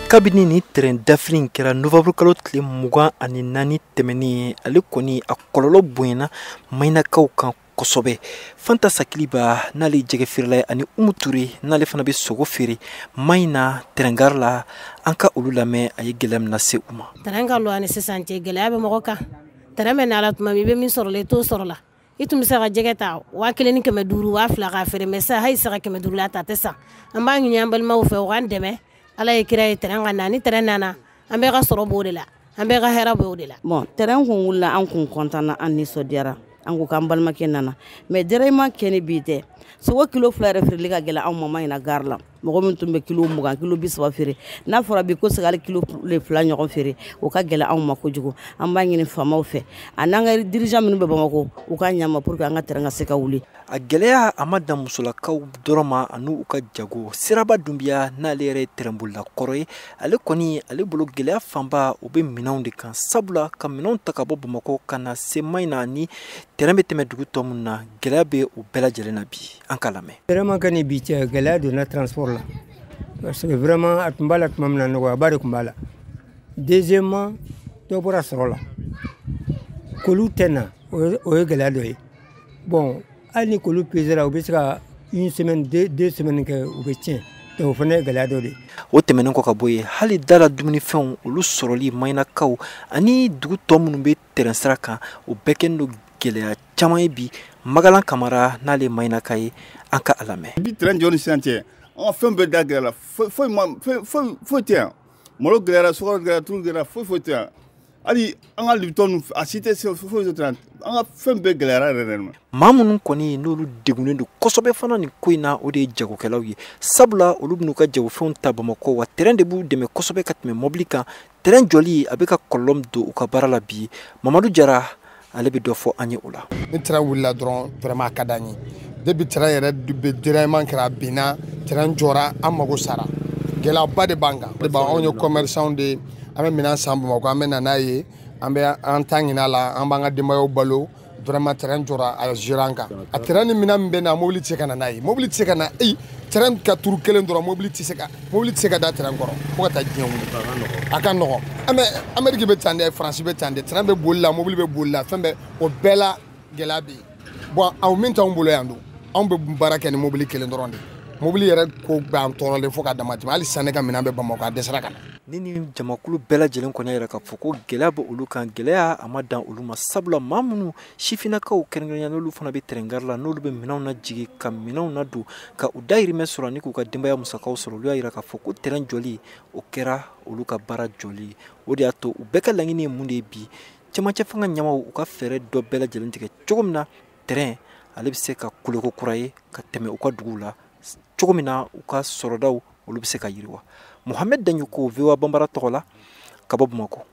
Kabini ni tɛrɛn dafiri in kɛra novembre kalo tile 24 tɛmɛnen ye, ale kɔni a kɔlɔlɔ bonyana Mahinakaw kan kosɛbɛ. Fanta Sakiliba n'ale jɛgɛ feerela ye ani Umu Ture n'ale fana bɛ sogo feere Mahina tɛrɛngari la, an ka olu lamɛn a ye gɛlɛya min lase u ma. Tɛrɛn ka lɔ ani sisan cɛ gɛlɛya bɛ mɔgɔ kan. Tɛrɛn bɛ na la tuma min i bɛ min sɔrɔ la i t'o sɔrɔ la. I tun bɛ se ka jɛgɛ ta 1500 2000 k'a feere, mais sisan hali se ka 500 la ta a tɛ san. An b'a ɲini an balimaw fɛ u k'an dɛmɛ. Ala ye kira ye tɛrɛn ka na, ni tɛrɛn nana an bɛɛ ka sɔrɔ b'o de la, an bɛɛ ka hɛrɛ b'o de la. Bon, tɛrɛn kun wulila, an kun content na, an nisɔndiyara, an ko k'an balimakɛ nana, mais déraillement kɛ ni bi tɛ. Sogo kilo 2 yɛrɛ feereli ka gɛlɛn anw ma Mahina gare la. Mɔgɔ min tun bɛ kilo 20 kilo 30 feere, n'a fɔra bi ko se ka kilo 2 ɲɔgɔn feere, o ka gɛlɛn anw ma kojugu. An b'a ɲini faamaw fɛ a n'an ka dirigeant minnu bɛ Bamakɔ, u k'a ɲɛ pour que an ka tɛrɛn ka se ka wuli. A gɛlɛya a ma dan musolakaw dɔrɔn ma ani u ka jago. Siraba Dunbiya n'ale yɛrɛ ye tɛrɛnbolila kɔrɔ ye, ale kɔni ale bolo gɛlɛya fanba o bɛ minɛnw de kan, sabula ka minɛnw ta ka bɔ Bamakɔ ka na se Mahina ni tɛrɛn bɛ tɛmɛ dugu tɔ minnu na, gɛlɛya bɛ o bɛɛ lajɛlen na bi. An k'a lamɛn. Tɛrɛn ma kɛ ni bi cɛ, gɛlɛya donna transport la, parce que vraiment a tun b'a la tuma min na, nɔgɔyaba de tun b'a la. Deuxièmement, dɔ bɔra sɔrɔ la, kolu tɛ na, o ye gɛlɛya dɔ ye. Bon, hali ni kolu pesera, u bɛ se ka une semaine, 2 semaines kɛ, u bɛ tiɲɛ, donc o fana ye gɛlɛya dɔ de ye. O tɛmɛnen kɔ ka bɔ yen, hali da la dumunifɛnw olu sɔrɔli Mahinakaw ani dugu tɔ minnu bɛ tɛrɛn sira kan, o bɛɛ kɛlen don gɛlɛya caman ye bi. Magalan Kamara n'ale ye Mahinaka ye, an ka a lamɛn. Bi tɛrɛn jɔ ni sisan cɛ, an ka fɛn bɛɛ da gɛlɛyara, foyi ma foyi foyi tɛ yan. Malo gɛlɛyara, sukaro gɛlɛyara, tulu gɛlɛyara, foyi foyi tɛ yan. Hali an ka Lipton, a si tɛ se, foyi tɛ yan. An ka fɛn bɛɛ gɛlɛyara yɛrɛ yɛrɛ. Maa minnu kɔni n'olu degunnen don kosɛbɛ fana nin ko in na, o de ye jagokɛlaw ye, sabula olu bɛn'u ka jagofɛnw ta Bamakɔ, wa tɛrɛn de b'u dɛmɛ kosɛbɛ ka tɛmɛ mɔbili kan. Tɛrɛn jɔli a bɛ ka kɔlɔlɔ min don u ka baara la bi, Mamadu Jara ale bɛ dɔ fɔ an ye o la. Ni tɛrɛn wulila dɔrɔn, vraiment a ka d'an ye. Depuis tɛrɛn yɛrɛ bɛ déraillement kɛra, a binna, tɛrɛn jɔra, an mago sara. Gɛlɛyaba de b'an kan. Anw ye commerçant de ye, an bɛ minɛn san Bamakɔ, an bɛ na n'a ye, an bɛ an ta ɲini a la, an b'an ka denbayaw balo. Vraiment tɛrɛn jɔra, a géré an kan. A tɛrɛn ni minɛn min bɛ na, mobili tɛ se ka na n'a ye, mobili tɛ se ka na. Eyi, tɛrɛn ka turu kelen dɔrɔn, mobili tɛ se ka da tɛrɛn kɔrɔ fo ka taa diɲɛ wuli. A ka nɔgɔn, mais Amérique bɛ tan dɛ, Faransi bɛ tan dɛ, tɛrɛn bɛ boli la, mobili bɛ boli la, fɛn bɛɛ, o bɛɛ la gɛlɛya bɛ yen. Bon, aw min t'anw bolo yan don, anw bɛ baara kɛ ni mobili kelen dɔrɔn de. Mobili yɛrɛ ko b'an tɔɔrɔlen fo ka dama tɛmɛ. Hali sisan ne ka minɛn bɛ Bamakɔ, a dɛsɛra ka na. Ni jamakulu bɛɛ lajɛlen kɔni yɛrɛ k'a fɔ ko gɛlɛya bɛ olu kan, gɛlɛya a ma dan olu ma, sabula maa minnu sifinnakaw kɛrɛnkɛrɛnnenya n'olu fana bɛ tɛrɛngari la, n'olu bɛ minɛnw lajigin ka minɛnw ladon ka u dahirimɛ sɔrɔ ani k'u ka denbaya musakaw sɔrɔ, olu y'a jira k'a fɔ ko tɛrɛn jɔli o kɛra olu ka baara jɔli. O de y'a to u bɛɛ ka laɲini ye mun de ye bi? Cɛmancɛ fanga ɲɛmaw u ka fɛɛrɛ dɔ bɛɛ lajɛlen tigɛ cogo min na tɛrɛn ale bɛ se ka koloko kura ye ka tɛmɛ u ka duguw la, cogo min na u ka sɔrɔdaw olu bɛ se ka yiriwa. Mohamed Dagnoko, VOA Bambara tɔgɔ la ka bɔ Bamakɔ.